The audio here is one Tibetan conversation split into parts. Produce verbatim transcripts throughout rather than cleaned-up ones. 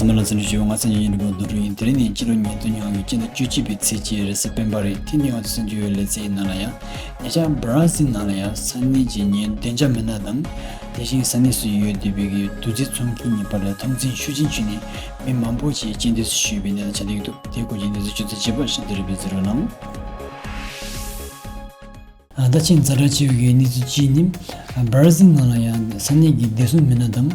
རྣམ་པ་ཚོ་འདྲི་ཞུ། ང་ཚོ་ཡིན་རིག་པ་རྡོ་གྲུ་ཡིན། དེ་རིང་ནི་སྤྱི་ལོ་ཉིས་སྟོང་ཉི་ཤུ་གི་སྤྱི་ཟླ་བཅུ་གཅིག་པའི་ཚེས་གཅིག་རེས་གཟའ་སྤེན་པ་རེད། དེ་ནི་ང་ཚོ་གསར་འགྱུར་ལེ་ཚན་ནང་ལ་ཡང་ཉེ་ཆར་བར་ཛིལ་ནང་ལ་ཡང་ས་གནས་ཀྱི་ཉེན་བདེ་འཇགས་མི་སྣ་དང་། དེ་བཞིན་ས་གནས་སུ་ཡོད་བསྡད་པའི་གི་དུག་རྫས་འཚོང་མཁན་གཉིས་བར་ལ་འཐབ་འཛིང་ཤུགས་ཆེན་བྱུང་ནས་མི་མང་པོ་ཞིག་རྐྱེན་འདས་སུ་ཤོར་བའི་གནས་སྟངས་ཆགས་བསྡད་ཀྱི་འདུག་དེའི་སྐོར་གྱི་གནས་ཚུལ་ཆུ་ཚོད་བཅུ་པ་ཤིན་ཏུ་རིང་པོས་གཟིགས་རོགས་གནང་། ད་ཕྱིན་ཛ་དྲག་ཆེ་བའི་གནས་ཚུལ་གཅིག་ནི། བར་ཛིལ་ནང་ལ་ཡང་ས་གནས་ཀྱི་བདེ་སྲུང་མི་སྣ་དང་།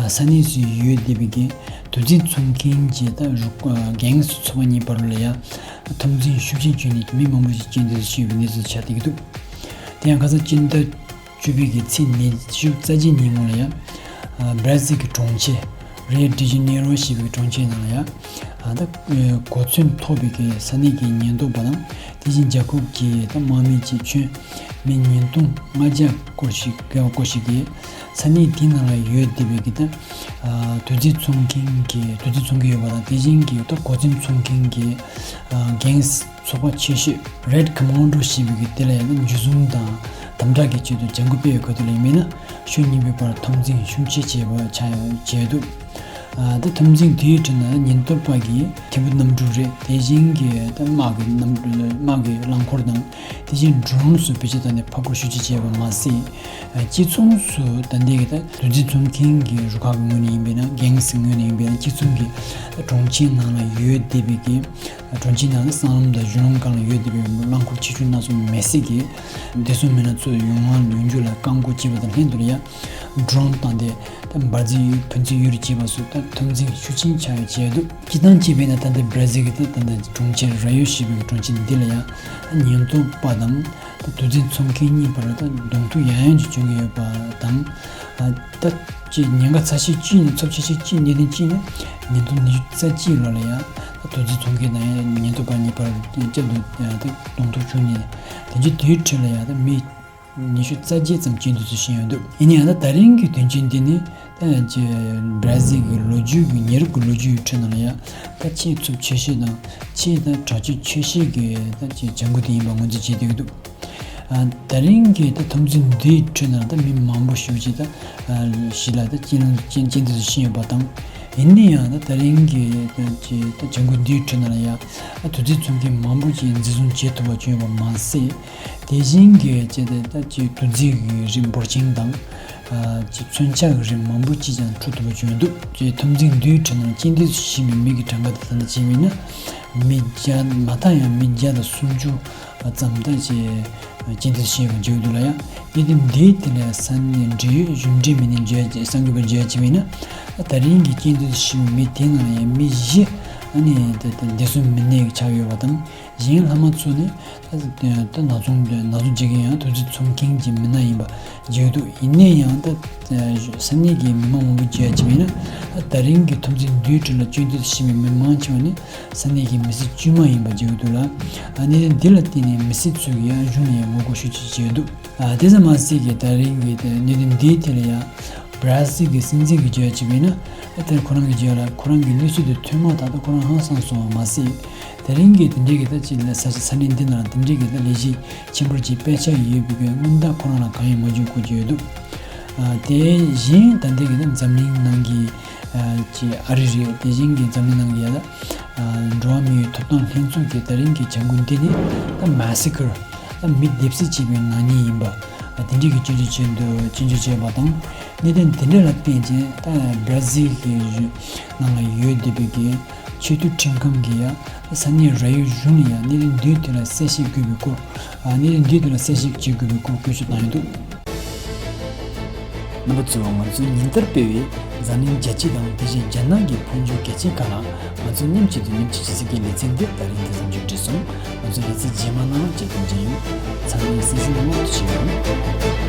ས་གནས་སུ་ཡོད་བསྡད་པའི་གི་དུག་རྫས་འཚོང་མཁན་གྱི་ད་རུ་གེང་ཚོགས་པ་གཉིས་བར་ལ་ཡང་འཐབ་འཛིང་ཤུགས་ཆེན་བྱུང་ནས་མི་མང་པོ་ཞིག་རྐྱེན་འདས་སུ་ཤོར་བའི་གནས་ཚུལ་ཆགས་བསྡད་ཀྱི་འདུག་དེ་ཡང་ཁ་སང་སྤྱི་ཟླ་བཅུ་པའི་གི་ཚེས་ཉི་ཤུ་རྩ་གཅིག་ཉིན་ངོ་ལ་ཡང་། བར་ཛིལ་གྱི་གྲོང་ཁྱེར་རིའོ་ཌི་ཇི་ནེ་རོ་ཞེས་པའི་གྲོང་ཁྱེར་ནང་ལ་ཡང་། ད་གོ་མཚོན་ཐོགས་པའི་གི་ས་གནས་ཀྱི་ཉེན་རྟོག་པ་དང་དེ་བཞིན་རྒྱལ་ཁབ་ཀྱི་ད་དམག་མི་བཅས་ཁྱོན་མི་ཉིས་སྟོང་ལྔ་བརྒྱ་སྐོར་ཞིག་བརྒལ་བ་སྐོར་ཞིག་གིས་ས་གནས་དེའི་ནང་ལ་ཡོད་བསྡད་པའི་གི་ད་དུག་རྫས་འཚོང་མཁན་གྱི་དུག་རྫས་འཚོང་གི་ཡོད་པ་དང་དེ་བཞིན་གྱི་ད་གོ་མཚོན་འཚོང་མཁན་གྱི་གེང་ཚོགས་པ་ཆེ་ཤོས་རེད་ཀོ་མན་ཌོ་ཞེས་པའི་གི་དེ་ལ་ཡང་འཇུ་བཟུང་དང་དམ་དྲག་གི་ཆེད་དུ་བྱ་འགུལ་སྤེལ་བའི་ཁ་ཐུག་ལ་ཡིན་མིན་ན་ཕྱོགས་གཉིས་པོའི་བར་འཐབ་འཛིང་ཤུགས་ཆེ་བྱས་པ་ཆགས་བྱས་འདུག་ད་འཐབ་འཛིང་དེའི་ཁྲོད་ན་ཉེན་རྟོག་པ་གི་ཐད་འཕུར་གནམ་གྲུ་རེད། དེ་བཞིན་གྱི་ད་དམག་གི་གནམ་དམག་གི་རླངས་འཁོར་དང་དེ་བཞིན་ཌོ་རོན་སོགས་བེད་སྤྱོད་བཏང་ནས་ཕར་རྒོལ་ཤུགས་ཆེ་བྱས་པ་མ་ཟད། སྤྱི་མཚུངས་སུ་ད་ལྟའི་གི་ད་དུག་རྫས་འཚོང་མཁན་གྱི་རུ་ཁག་གི་ངོས་ནས་ཡིན་པས་ན་གེང་ངོས་ནས་ཡིན་པས་ན་སྤྱི་མཚུངས་ཀྱི་གྲོང་ཁྱེར་ནང་ལ་ཡོད་བསྡད་པའི་གི་གྲོང་ཁྱེར་ནང་ལ་སྲང་ལམ་དང་གཞུང་ལམ་སྒང་ལ་ཡོད་བསྡད་པའི་རླངས་འཁོར་ཆེ་ཆུང་སྣ་ཚོགས་མེད་སའི་གི་བདེ་སྲུང་མི་སྣ་ཚོས་ཡོང་ང་ཡོང་རྒྱུ་ལ་བཀག་འགོག་བྱས་པ་དང་ལྷན་དུ་ལ་ཡང་ཌོ་རོན་བཏང་སྟེ་ད་འབར་རྫས་ཕན་ཚུན་གཡུག་རེས་བྱས་པ་སོགས་ད་འཐབ་འཛིང་ཤུགས་ཆེན་ཆགས་ཡོད་བྱས་འདུག་སྤྱིར་བཏང་བྱས་པས་ན་ད་ལྟ་བར་ཛིལ་གྱི་ད་ད་ལྟ་གྲོང་ཁྱེར་ར་ཡོ་ཞེས་པའི་གྲོང་ཁྱེར་འདི་ལ་ཡང་ཉེན་རྟོག་པ་དང་ད་དུག་རྫས་འཚོང་མཁན་གཉིས་བར་ད་གདོང་ཐུག་ཡང་ཡང་ཅིག་བྱུང་གི་ཡོད་པ་དང་། ད་ཅིག་ཉེན་ཁ་ཚ་ཤོས་གཅིག་ནི་ཚབས་ཆེ་ཤོས་གཅིག་གནད་དོན་གཅིག་ནི་ཉིས་སྟོང་ཉི་ཤུ་རྩ་གཅིག་ལོ་ལ་ཡང་ད་དུག་རྫས་འཚོང་མཁན་དང་ཡང་ཉེན་རྟོག་པ་གཉིས་བར་བཅར་འདུག་ད་གདོང་ཐུག་བྱུང་ནས་དེ་རྗེས་དེའི་ཁྲོད་ལ་ཡང་ད་མི་ཉི་ཤུ་རྩ་བརྒྱད་ཙམ་རྐྱེན་འདས་སུ་ཕྱིན་ཡོད་འདུག་ཡིན་ན་ཡང་ད་ད་རིང་གི་དོན་རྐྱེན་འདི་ནི་ད་ཅིག་བར་ཛིལ་གྱི་ལོ་རྒྱུས་ཀྱི་ཉེ་རབས་ཀྱི་ལོ་རྒྱུས་ཁྲོད་ནང་ལ་ཡང་ད་ཆེས་ཚབས་ཆེ་ཤོས་དང་ཆེས་ད་གྲགས་ཆོད་ཆེ་ཤོས་ཀྱི་ད་ཅིག་བྱ་འགུལ་དེ་ཡིན་པ་ངོས་འཛིན་བྱེད་བསྡད་ཀྱི་འདུག་ད་རིང་གི་ད་འཐབ་འཛིང་འདིའི་ཁྲོད་ནང་ད་མི་མང་པོ་ཞིག་ཅིག་ད་ཞིག་ལ་ད་རྐྱེན་རྐྱེན་འདས་སུ་ཕྱིན་ཡོད་པ་དང་། ཡིན་ན་ཡང་ད་ད་རིང་གི་ད་ཅིག་ད་བྱ་འགུལ་འདིའི་ཁྲོད་ནང་ལ་ཡང་དུག་རྫས་འཚོང་མཁན་མང་པོ་ཅིག་འཛིན་བཟུང་བྱེད་ཐུབ་པ་བྱུང་ཡོད་པ་མ་ཟད། དེ་བཞིན་གྱི་ཅིག་ད་ད་ཅིག་དུག་རྫས་ཀྱི་རིགས་འབོར་ཆེན་དང་། ཅིག་མཚོན་ཆ་གི་རིགས་མང་པོ་ཅིག་ཀྱང་འཁྲུག་ཐུབ་པ་བྱུང་འདུག་ཅིག་འཐབ་འཛིང་འདིའི་ཁྲོད་ནང་རྐྱེན་འདས་སུ་ཕྱིན་པའི་མི་གི་གྲངས་ཀ་དེ་ད་ལྟ་བྱས་པས་ན། མི་བརྒྱ་མ་མཐའ་ཡང་མི་བརྒྱ་དང་སུམ་ཅུ་ཙམ་ད་ཅིག་རྐྱེན་འདས་སུ་ཕྱིན་པ་བརྗོད་འདུག་ལ་ཡང་། གནད་དོན་འདིའི་ཐད་ལ་ས་གནས་འབྲེལ་ཡོད་གཞུང་འབྲེལ་མི་སྣས་བརྗོད་གསར་འགོད་པར་བརྗོད་བྱས་པས་ན། ད་རིང་གི་རྐྱེན་འདས་སུ་ཕྱིན་པའི་མི་དེ་ནང་ལ་ཡང་མི་བཞི་ཨ་ནི་ད་ད་བདེ་སྲུང་མི་སྣ་ཆགས་ཡོད་པ་དང་། གཞན་ལྷག་མ་ཚོ་ནི་ད་ད་ནག་ཚོང་ནག་ཚོང་བྱེད་མཁན་ཡང་དུག་རྫས་འཚོང་མཁན་གྱི་མི་སྣ་ཡིན་པ་བརྗོད་འདུག་ཡིན་ན་ཡང་ད་ས་གནས་ཀྱི་མི་མང་མང་པོས་བརྗོད་བྱས་པ་ཡིན་ན། ད་རིང་གི་འཐབ་འཛིང་འདིའི་ཁྲོད་ལ་རྐྱེན་འདས་སུ་ཕྱིན་པའི་མི་མང་ཆེ་བ་ནི་ས་གནས་ཀྱི་མི་སེར་དཀྱུས་མ་ཡིན་པ་བརྗོད་འདུག་ལ། གནད་དོན་འདི་ལ་བརྟེན་ནས་མི་སེར་ཚོས་ཀྱིས་ཡང་གཞུང་ལ་ཡང་ངོ་རྒོལ་ཤུགས་ཆེ་བྱས་འདུག་དེ་ཙམ་མ་ཟད་ཀྱི་ད་རིང་གི་གནད་དོན་འདིའི་ཐད་ལ་ཡང་བར་ཛིལ་གྱི་སྲིད་འཛིན་གྱིས་བརྗོད་བྱས་པ་ཡིན་ན། དེར་ཁོ་རང་གིས་བརྗོད་ལ་ཁོ་རང་གི་གནས་ཚུལ་དེ་ཐོས་མ་ཐག་ཏུ་ཁོ་རང་ཧང་སངས་སོང་བ་མ་ཟད། དེ་རིང་གི་དེ་འདྲའི་གི་ད་ཅིག་ལ་ས་ས་གནས་འདི་ནང་དེ་འདྲའི་གི་ད་ལས་གཞི་ཆེན་པོ་ཅིག་སྤེལ་འཆར་ཡོད་པའི་གི་སྔོན་བརྡ་ཁོ་རང་ལ་གང་ཡང་མ་བྱུང་སྐོར་བརྗོད་འདུག་དེ་བཞིན་ད་ལྟའི་གི་ད་འཛམ་གླིང་ནང་གི་ཅིག་ཨ་རི་རེད། དེ་བཞིན་གི་འཛམ་གླིང་ནང་གི་ཡ་ད་འགྲོ་བ་མིའི་ཐོབ་ཐང་ལྷན་ཚོགས་ཀྱི་ད་རིང་གི་བྱ་འགུལ་འདི་ནི་ད་མ་ས་ཀར་ད་མི་སྡེབ་གསོད་བྱས་པའི་ནག་ཉེས་ཡིན་པ་དེ་འདྲའི་གི་སྐྱོན་བརྗོད་བྱས་འདུག་སྐྱོན་བརྗོད་བྱས་པ་དང་། གནད་དོན་དེ་འདྲ་ལ་བརྟེན་ཅིང་ད་བར་ཛིལ་གྱི་ནང་ལ་ཡོད་བསྡད་པའི་གི་ཆེས་མཐོའི་ཁྲིམས་ཁང་གིས་ཡང་ས་གནས་ར་ཡུལ་གཞུང་ལ་ཡང་གནད་དོན་འདིའི་ཐད་ལ་གསལ་བཤད་དགོས་པའི་སྐོར། གནད་དོན་འདིའི་ཐད་ལ་གསལ་བཤད་བྱེད་དགོས་པའི་སྐོར་བཀོད་ཤོག་བཏང་ཡོད་འདུག་རྣམ་པ་ཚོས་ང་ཚོའི་ཉིན་ལྟར་སྤེལ་བའི་འཛམ་གླིང་རྒྱལ་སྤྱི་དང་དེ་བཞིན་རྒྱ་ནག་གི་འཕོ་འགྱུར་གལ་ཆེན་ཁག་ལ་ང་ཚོ་མཉམ་གཅིག་ཏུ་མཉམ་སྤྱོད་བྱེད་ས་ཀྱི་ལེ་ཚན་འདི་ད་རིང་འདི་ཙམ་མཇུག་བསྒྲིལ་སོང་། ང་ཚོའི་ལེ་ཚན་རྗེས་མ་ནང་མཇལ་དུ་མཇལ་ཡོང་། ཚང་མས་གསན་གཟིགས་མཉམ་དུ་བྱེད་རོགས།